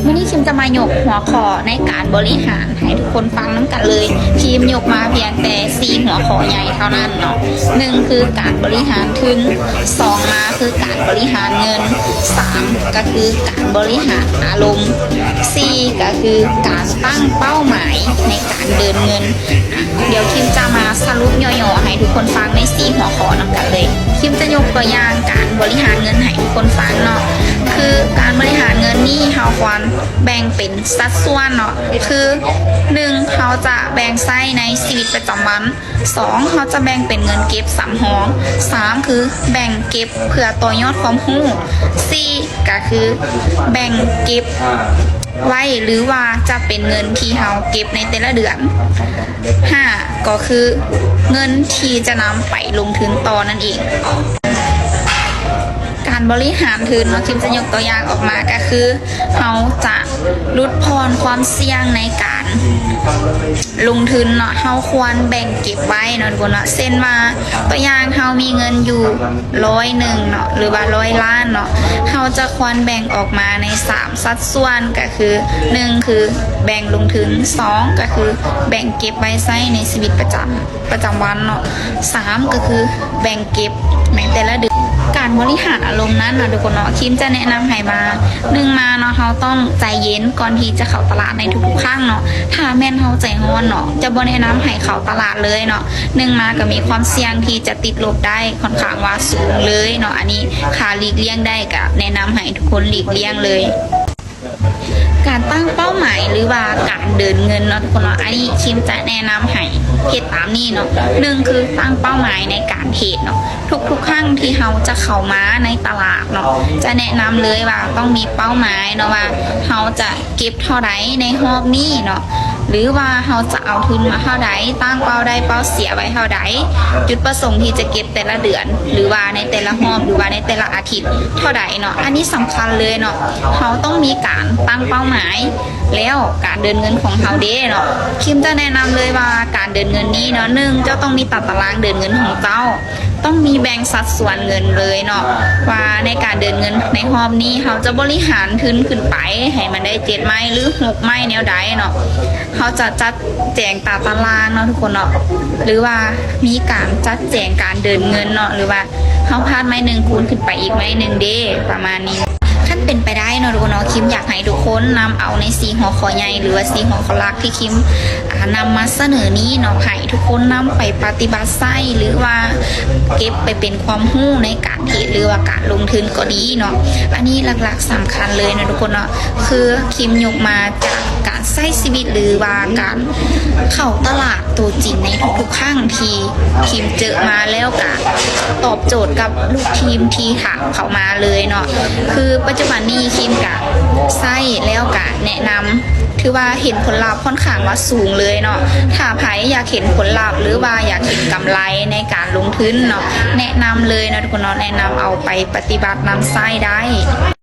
ມື້ນີ້ຄິມຈະມາຍົກຫົວຂໍ້ໃນການບໍລິຫານໃຫ້ທຸກຄົນຟັງນຳກັນເລີຍ. ຄິມຍົກມາພຽງແຕ່ສີ່ຫົວຂໍ້ໃຫຍ່ເທົ່ານັ້ນເນາະ. ໜຶ່ງຄືການບໍລິຫານທຶນ, ສອງມາຄືການບໍລິຫານເງິນ, ສາມກໍຄືການບໍລິຫານອາລົມ, ສີ່ກໍຄືການຕັ້ງເປົ້າໝາຍໃນການເດີນເງິນ. ດຽວຄິມຈະມາສະຫຼຸບຫຍໍ້ໆໃຫ້ທຸກຄົນຟັງໃນສີ່ຫົວຂໍ້ນຳກັນເລີຍ. ຄິມຈະຍົກຕົວຢ່າງການບໍລິຫານເງິນໃຫ້ທຸກຄົນຟັງເນາະ. ຄືການບໍລິຫານເງິນນີ້ ເຮົາຄວນແບ່ງເປັນສັດສ່ວນເນາະ. ຄື ໜຶ່ງ ເຮົາຈະແບ່ງໃຊ້ໃນຊີວິດປະຈຳວັນ, ສອງ ເຮົາຈະແບ່ງເປັນເງິນເກັບສຳຮອງ, ສາມ ຄືແບ່ງເກັບເພື່ອຕໍ່ຍອດຄວາມຮູ້, ສີ່ ກໍຄືແບ່ງເກັບໄວ້ ຫຼືວ່າຈະເປັນເງິນທີ່ເຮົາເກັບໃນແຕ່ລະເດືອນ, ຫ້າ ກໍຄືເງິນທີ່ຈະນຳໄປລົງທຶນຕໍ່ນັ້ນເອງ. ການບໍລິຫານທຶນເນາະ, ຄິມຈະຍົກຕົວຢ່າງອອກມາ ກໍຄືເຮົາຈະຫຼຸດຜ່ອນຄວາມສ່ຽງໃນການລົງທຶນເນາະ. ເຮົາຄວນແບ່ງເກັບໄວ້ເນາະທຸກຄົນເນາະ. ເຊັ່ນວ່າ ຕົວຢ່າງ ເຮົາມີເງິນຢູ່ຮ້ອຍໜຶ່ງເນາະ ຫຼືວ່າຮ້ອຍລ້ານເນາະ, ເຮົາຈະຄວນແບ່ງອອກມາໃນສາມສັດສ່ວນ ກໍຄື ໜຶ່ງ ຄືແບ່ງລົງທຶນ, ສອງ ກໍຄືແບ່ງເກັບໄວ້ໃຊ້ໃນຊີວິດປະຈຳ ປະຈຳວັນເນາະ, ສາມ ກໍຄືແບ່ງເກັບໃນແຕ່ລະເດືອນ. ການບໍລິຫານອາລົມນັ້ນເນາະທຸກຄົນເນາະ, ຄິມຈະແນະນຳໃຫ້ວ່າ ໜຶ່ງມາເນາະ ເຮົາຕ້ອງໃຈເຢັນກ່ອນທີ່ຈະເຂົ້າຕະຫຼາດໃນທຸກໆຄັ້ງເນາະ. ຖ້າແມ່ນເຮົາໃຈຮ້ອນເນາະ ຈະບໍ່ແນະນຳໃຫ້ເຂົ້າຕະຫຼາດເລີຍເນາະ. ໜຶ່ງມາກໍມີຄວາມສ່ຽງທີ່ຈະຕິດລົບໄດ້ຄ່ອນຂ້າງວ່າສູງເລີຍເນາະ. ອັນນີ້ຖ້າຫຼີກລ່ຽງໄດ້ ກໍແນະນຳໃຫ້ທຸກຄົນຫຼີກລ່ຽງເລີຍ. ການຕັ້ງເປົ້າໝາຍ ຫຼືວ່າການເດີນເງິນເນາະທຸກຄົນເນາະ, ອັນນີ້ຄິມຈະແນະນຳໃຫ້ເຮັດຕາມນີ້ເນາະ. ໜຶ່ງ ຄືຕັ້ງເປົ້າໝາຍໃນການເທຣດເນາະ. ທຸກໆຄັ້ງທີ່ເຮົາຈະເຂົ້າມາໃນຕະຫຼາດເນາະ ຈະແນະນຳເລີຍວ່າຕ້ອງມີເປົ້າໝາຍເນາະ ວ່າເຮົາຈະເກັບເທົ່າໃດໃນຮອບນີ້ເນາະ ຫຼືວ່າເຮົາຈະເອົາທຶນມາເທົ່າໃດ, ຕັ້ງເປົ້າໄດ້ເປົ້າເສຍໄວ້ເທົ່າໃດ, ຈຸດປະສົງທີ່ຈະເກັບແຕ່ລະເດືອນ ຫຼືວ່າໃນແຕ່ລະຮອບ ຫຼືວ່າໃນແຕ່ລະອາທິດເທົ່າໃດເນາະ. ອັນນີ້ສຳຄັນເລີຍເນາະ, ເຮົາຕ້ອງມີການຕັ້ງເປົ້າໝາຍ ແລ້ວການເດີນເງິນຂອງເຮົາເດ້ເນາະ, ຄິມຈະແນະນຳເລີຍວ່າການເດີນເງິນນີ້ເນາະ, ໜຶ່ງ ເຈົ້າຕ້ອງມີຕາຕະລາງເດີນເງິນຂອງເຈົ້າ, ຕ້ອງມີແບ່ງສັດສ່ວນເງິນເລີຍເນາະ ວ່າໃນການເດີນເງິນໃນຮອບນີ້ ເຮົາຈະບໍລິຫານທຶນຂຶ້ນໄປໃຫ້ມັນໄດ້ເຈັດໄມ້ ຫຼື ຫົກໄມ້ແນວໃດເນາະ. ເຮົາຈະຈັດແຈງຕາຕະລາງເນາະທຸກຄົນເນາະ ຫຼືວ່າມີການຈັດແຈງການເດີນເງິນເນາະ ຫຼືວ່າເຮົາພາດໄມ້ໜຶ່ງ ຄູນຂຶ້ນໄປອີກໄມ້ໜຶ່ງເດ້ ປະມານນີ້. ຄັນເປັນໄປໄດ້ເນາະທຸກຄົນເນາະ, ຄິມຢາກໃຫ້ທຸກຄົນນຳເອົາໃນສີ່ຫົວຂໍ້ໃຫຍ່ ຫຼືວ່າສີ່ຫົວຂໍ້ຫຼັກທີ່ຄິມ ອ່າ ນຳມາສະເໜີນີ້ເນາະ ໃຫ້ທຸກຄົນນຳໄປປະຕິບັດໃຊ້ ຫຼືວ່າເກັບໄປເປັນຄວາມຮູ້ໃນການເທຣດ ຫຼືວ່າການລົງທຶນກໍດີເນາະ. ອັນນີ້ຫຼັກໆສຳຄັນເລີຍເນາະທຸກຄົນເນາະ, ຄືຄິມຍົກມາຈາກການໃຊ້ຊີວິດ ຫຼືວ່າການເຂົ້າຕະຫຼາດໂຕຈິງໃນທຸກໆຄັ້ງທີ່ຄິມເຈີມາ ແລ້ວກະຕອບໂຈດກັບລູກທີມທີ່ຖາມເຂົ້າມາເລີຍເນາະ. ຄືປັດຈຸບັນນີ້ຄິມກະໃຊ້ ແລ້ວກະແນະນຳ ຖືວ່າເຫັນຜົນລັບຄ່ອນຂ້າງວ່າສູງເລີຍເນາະ. ຖ້າໃຜຢາກເຫັນຜົນລັບ ຫຼືວ່າຢາກເຫັນກຳໄລໃນການລົງທຶນເນາະ, ແນະນຳເລີຍເນາະທຸກຄົນເນາະ, ແນະນຳເອົາໄປປະຕິບັດນຳໃຊ້ໄດ້.